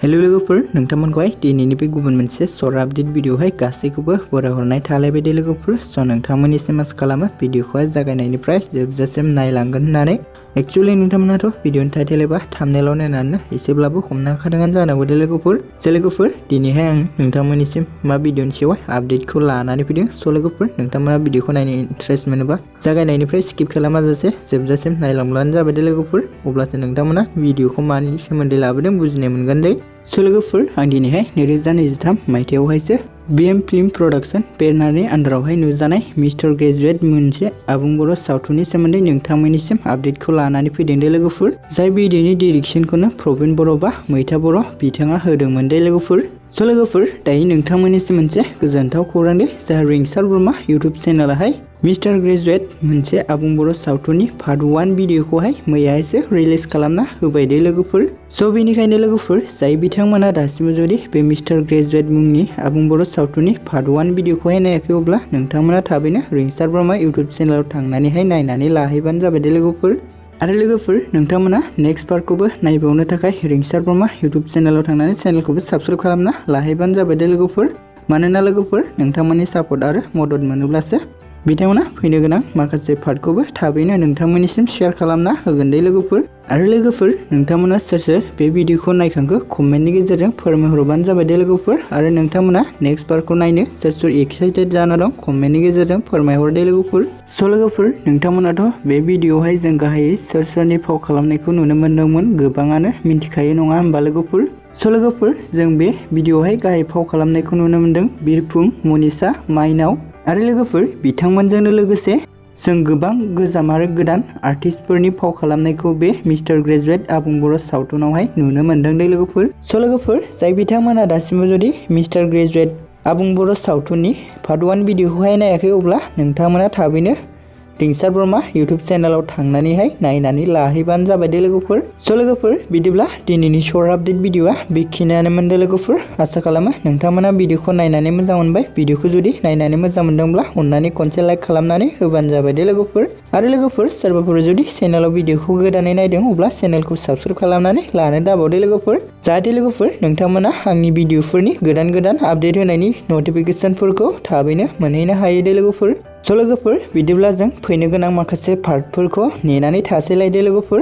Hello लोगोफोर नोंथांमोनखौहाय दिनैनि बे गुबुन मोनसे शर्ट आपडेट भिडिअहाय गासैखौबो बरायहरनाय थालायबाय दे लोगोफोर। स' नोंथांमोननिसिम आसा खालामो भिडिअखौहाय जागायनायनिफ्राय जोबजासिम नायलांगोन होननानै। एक्चुअली नोंथांमोनाथ' भिडिअनि टाइटेल एबा थाम्बनेलाव नायनानै एसेब्लाबो हमनो हाखादोंआनो जानांगौ दे लोगोफोर। लोगोफोर दिनैहाय आं नोंथांमोननिसिम मा भिडिअनि सायावहाय आपडेटखौ लानानै फैदों। स' लोगोफोर नोंथांमोना भिडिअखौ नायनो इन्टारेस्ट मोनोबा जागायनायनिफ्राय स्किप खालामाजासे जोबजासिम नायलांब्लानो जाबाय दे लोगोफोर। अब्लासो नोंथांमोना भिडिअखौ मानि सोमोन्दै लाबोदों बुजिनो मोनगोन दे। स' लोगोफोर आं दिनैहाय 2023 मायथाइयावहायसो BM फिल्म प्रडाक्शन बेनारनि आन्दारावहाय नुजानाय मिस्टार ग्रेजुएट मोनसे आबुं बर' सावथुननि सोमोन्दै नोंथांमोननिसिम आपडेटखौ लानानै फैदों दे लोगोफोर। जाय भिडिअनि डिरेक्सनखौनो प्रबिन बर' बा मैथा बर' बिथाङा होदोंमोन दे लोगोफोर। स' लोगोफोर दायो नोंथांमोननिसिम मोनसे गोजोनथाव खौरां दे। जा रिंसार ब्रह्मा इउटुब चेनेलाहाय मिस्टार ग्रेजुएट मोनसे आबुं बर' सावथुननि पार्ट 1 भिडिअखौहाय मैयाहायसो रिलिज खालामना होबाय दे लोगोफोर। स' बेनिखायनो लोगोफोर जाय बिथांमोना दासिमबो जुदि बे मिस्टार ग्रेजुएट मुंनि आबुं बर' सावथुननि पार्ट 1 भिडिअखौहाय नायाखै अब्ला नोंथांमोना थाबैनो रिंसार ब्रह्मा इउटुब चेनेलाव थांनानैहाय नायनानै लाहैबानो जाबाय दे लोगोफोर। आरो लोगोफोर नोंथांमोना नेक्स्ट पार्टखौबो नायबावनो थाखाय रिंसार ब्रह्मा इउटुब चेनेलाव थांनानै चेनेलखौबो साबस्क्राइब खालामना लाहैबानो जाबाय दे लोगोफोर। मानोना लोगोफोर नोंथांमोननि सापर्ट आरो मदद मोनोब्लासो बिथांमोना फैनो गोनां माखासे पार्टखौबो थाबैनो नोंथांमोननिसिम शेयार खालामना होगोन दे लोगोफोर। आरो लोगोफोर नोंथांमोना सोर सोर बे भिडिअखौ नायखांखो कमेन्टनि गेजेरजों फोरमायहरबानो जाबाय दे लोगोफोर। आरो नोंथांमोना नेक्स्ट पार्टखौ नायनो सोर सोर एक्साइटेड जाना दं कमेन्टनि गेजेरजों फोरमायहर दे लोगोफोर। स' लोगोफोर नोंथांमोनाथ' बे भिडिअआवहाय जों गाहायै सोर सोरनि फाव खालामनायखौ नुनो मोन्दोंमोन गोबाङानो मिन्थिखायो नङा होमबा लोगोफोर। स' लोगोफोर जों बे भिडिअआवहाय गाहाय फाव खालामनायखौ नुनो मोन्दों बिरफुं, मनिषा, माइनाव आरो लोगोफोर बिथांमोनजोंनो लोगोसे जों गोबां गोजाम आरो गोदान आर्टिस्टफोरनि फाव खालामनायखौ बे मिस्टार ग्रेजुएट आबुं बर' सावथुनावहाय नुनो मोन्दों दे लोगोफोर। स' लोगोफोर जाय बिथांमोना दासिमबो जुदि मिस्टार ग्रेजुएट आबुं बर' सावथुननि पार्ट 1 भिडिअखौहाय नायाखै अब्ला नोंथांमोना थाबैनो रिंसार ब्रह्मा इउटुब चेनेलाव थांनानैहाय नायनानै लाहैबानो जाबाय दे लोगोफोर। स' लोगोफोर बिदिब्ला दिनैनि शर्ट आपडेट भिडिअआ बेखिनियानोमोन दे लोगोफोर। आसा खालामो नोंथांमोना भिडिअखौ नायनानै मोजां मोनबाय। भिडिअखौ जुदि नायनानै मोजां मोनदोंब्ला अननानै खनसे लाइक खालामनानै होबानो जाबाय दे लोगोफोर। आरो लोगोफोर सोरबाफोर जुदि चेनेलाव भिडिअखौ गोदानै नायदों अब्ला चेनेलखौ साबस्क्राइब खालामनानै लानो दाबाव दे लोगोफोर। जाहाथे लोगोफोर नोंथांमोना आंनि भिडिअफोरनि गोदान आपडेट होनायनि नटिफिकेसनफोरखौ थाबैनो मोनहैनो हायो दे लोगोफोर। स' लोगोफोर बिदिब्ला जों फैनो गोनां माखासे पार्टफोरखौ नेनानै थासैलाय दे लोगोफोर।